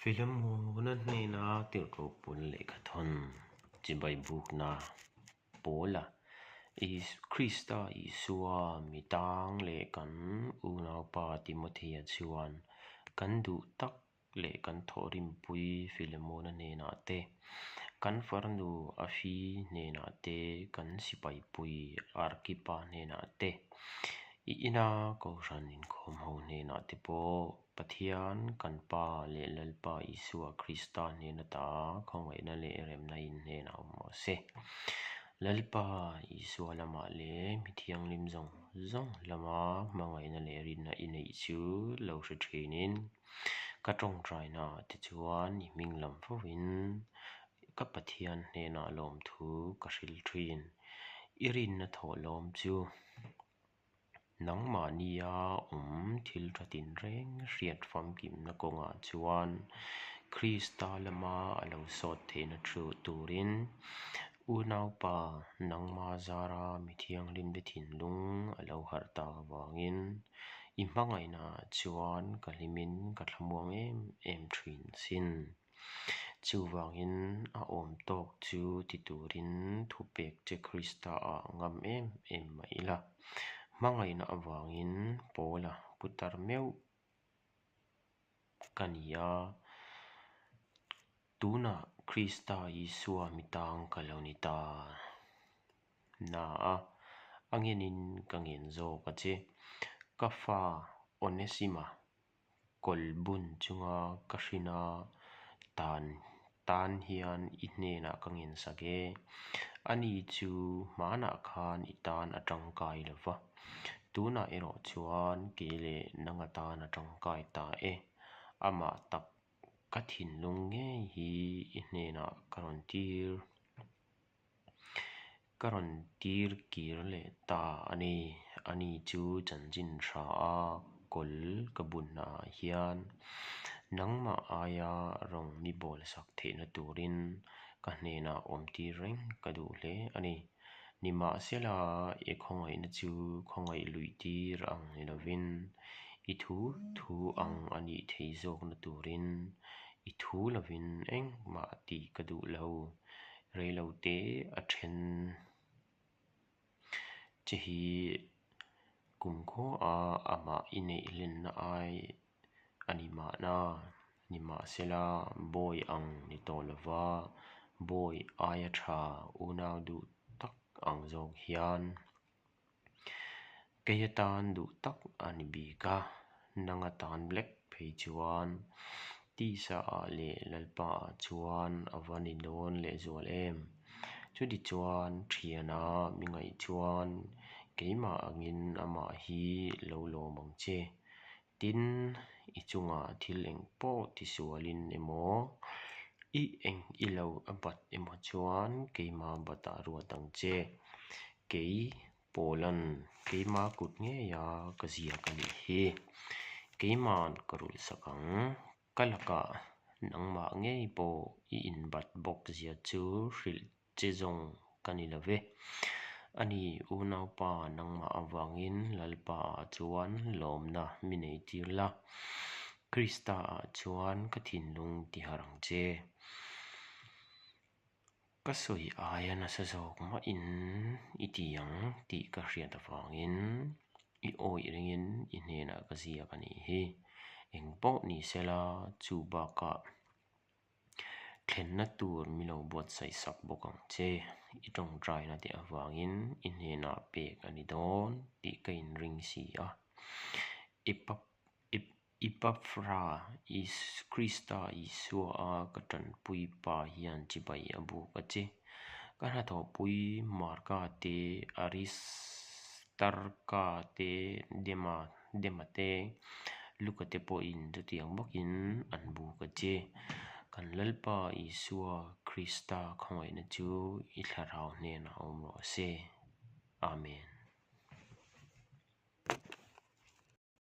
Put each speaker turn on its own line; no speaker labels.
Filemona hnena tirhkoh pawl lehkhathawn chibai bukna Paula, Krista Isua mi tang leh kan unaupa Timothea chuan kan duh tak leh kan thawhrimpui Filemona hnenah te, kan farnu Afi hnenah te, kan sipaipui Arkipa hnenah te, i ina Kohhran inkhawmho hnenah te pawh Pathian kan Pa leh Lalpa Isua Krista hnena ta khawngaihna leh remna in hnenah awm rawh se. Lalpa Isua lamah leh mi thianghlim zawng zawng lama hmangaihna leh rinna i neih chu lo hre thinin, Ka tawngtaina ah te chuan i hming lam fo in ka Pathian hnenah lawmthu ka hrilh thin. I rinna thawhlawm chu nangmahnia awm thil tha tinreng hriat famkimna kawngah chuan Krista lama a lo sawt theihna thu turin unaupa nangma zara mi thianghlimte thinlung a lo harh tak avangin I hmangaihna chuan ka hlimin ka thlamuang em em thin sin. Chuvangin a awm tawk chu ti turin thupek che Krista ah ngam em em mah ila. Hmangaihna avangin Paula putar meuh ka ni a, tunah Krista Isua mitang ka lo ni ta. Na a, a ngenin ka ngen zawk a che. Ka fa Onesima kawl bun chunga ka hrina tan tan hian i hnenah ka ngen sak e. Ani chu hmanah khan i tan a tangkai lo va, tunah erawh chuan kei leh nang atan a tangkai ta e. Amah tak ka thinlung ngei hi i hnenah ka rawn tir. Ka rawn tir kir leh ta a ni. Ani chu chanchin tha a kawl ka bunna ah hian nangmah aia rawng mi bawl sak theihna turin ka hnenah awm tir reng ka duh hle a ni. Nimahsela, i khawngaihna chu khawngaih luih tir ang ni lovin i thu thu ang a nih thei zawkna turin i thu lovin engmah tih ka duh lo. Reilote a then che hi kumkhua amah i neih hlenna ai a ni mahna. Nimahsela, bawi ang ni tawh lova, bawi aia tha unau duh tak ang zawk hian Kei atan duh tak a ni bik a, nang atan lek phei chuan tisa ah leh Lalpa ah chuan a va ni dawn lehzual em. Chuti chuan thiana mi ngaih chuan keimah angin amah hi lo lawm ang che. Tin, i chungah thil eng pawh tisualin emaw, i eng i lo a bat emaw chuan keimah batah ruat ang che. Kei Paula'n keimah kut ngeia ka ziak a nih hi. Keima'n ka rulh sak ang. Ka lakah nangmah ngei pawh i inbat bawk zia chu hrilh che zawng ka ni lo ve. Ani unaupa nangmah avangin Lalpa ah chuan lawmna mi nei tir la, Krista ah chuan ka thinlung ti harh ang che. Ka sawi aia nasa zawk mahin i ti ang tih ka hriat avangin i awih ringin i hnenah ka ziak a nih hi. Engpawh ni sela chu bakah Thlenna tur mi lo buatsaih sak bawk ang che. I tawngtaina te avangin i hnenah pek a ni dawn tih ka inring si a. Epafra, Krista Isua a ka tanpui pa hian chibai a buk a che. Ka hnathawhpui Marka te, Aristarka te, Dema Dema te, Luka te pawhin chutiang bawkin an buk a che. Kan Lalpa Isua Krista khawngaihna chu i thlarau hnenah awm rawh se. Amen.